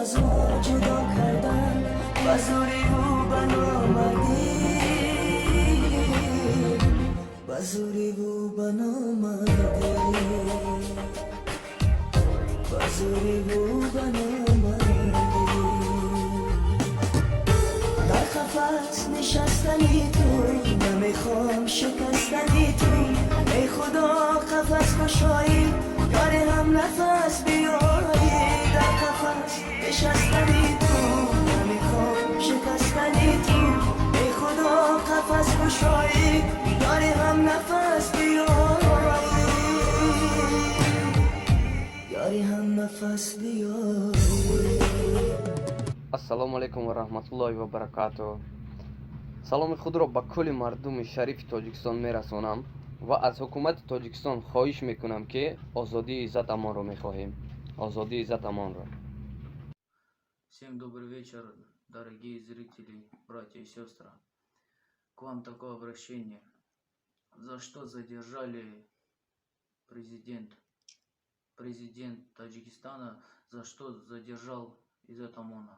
Аз мо ҷудо кардан ба зӯриву ба номардӣ, ба зӯриву ба номардӣ, ба зӯриву ба номардӣ. Дар қафас нишастани ту намехоҳам, шикастани ту. Эй Худо, қафас кушоӣ, ёри ҳам нафас биёӣ. Дар қафас нишастани ту намехоҳам, шикастани ту. Эй Худо, қафас кушоӣ, ёри ҳам нафас биёӣ, ёри ҳам нафас биёӣ. Ассалому алайкум ва раҳматуллоҳи ва баракатуҳ. Саломи худро ба кулли мардуми шарифи Тоҷикистон мерасонам ва аз ҳукумати Тоҷикистон хоҳиш мекунам, ки озодии Иззат Амонро мехоҳем, озодии Иззат Амонро. Всем добрый вечер, дорогие зрители, братья и сестры. К вам такое обращение. За что задержали президент? Президент Таджикистана за что задержал Иззат Амона?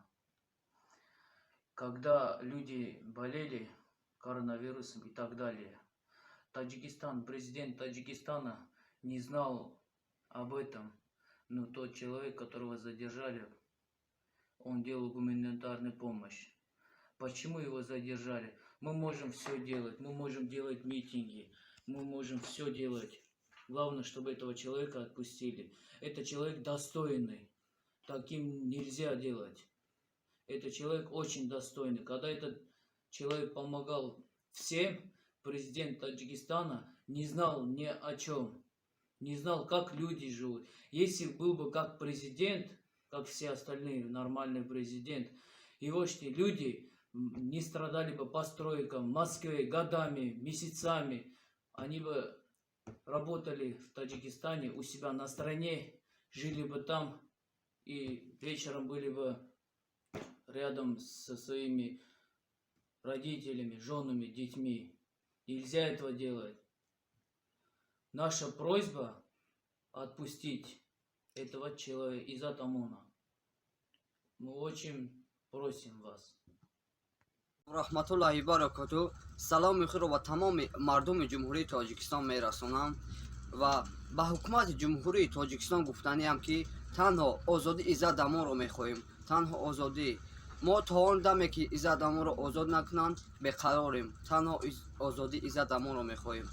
Когда люди болели коронавирусом и так далее, Таджикистан, президент Таджикистана не знал об этом. Но тот человек, которого задержали, он делал гуманитарную помощь. Почему его задержали? Мы можем все делать, мы можем делать митинги, мы можем все делать. Главное, чтобы этого человека отпустили. Это человек достойный. Таким нельзя делать. Это человек очень достойный. Когда этот человек помогал всем, президент Таджикистана не знал ни о чем. Не знал, как люди живут. Если был бы как президент, как все остальные, нормальный президент, его люди не страдали бы по стройкам в Москве годами, месяцами. Они бы работали в Таджикистане, у себя на стране, жили бы там и вечером были бы рядом со своими родителями, женами, детьми. Нельзя этого делать. Наша просьба — отпустить этого человека, Иззат Амона. Мы очень просим вас. Раҳматуллоҳи баракоту. Саломи худро ба тамоми мардуми Ҷумҳурии Тоҷикистон мерасонам ва ба ҳукумати Ҷумҳурии Тоҷикистон гуфтаниам, ки танҳо озодии Иззат Амонро мехоҳем, танҳо озодӣ. Мо то он даме, ки Иззат Амонро озод накунанд, беқарорем. Танҳо озодии Иззат Амонро мехоҳем.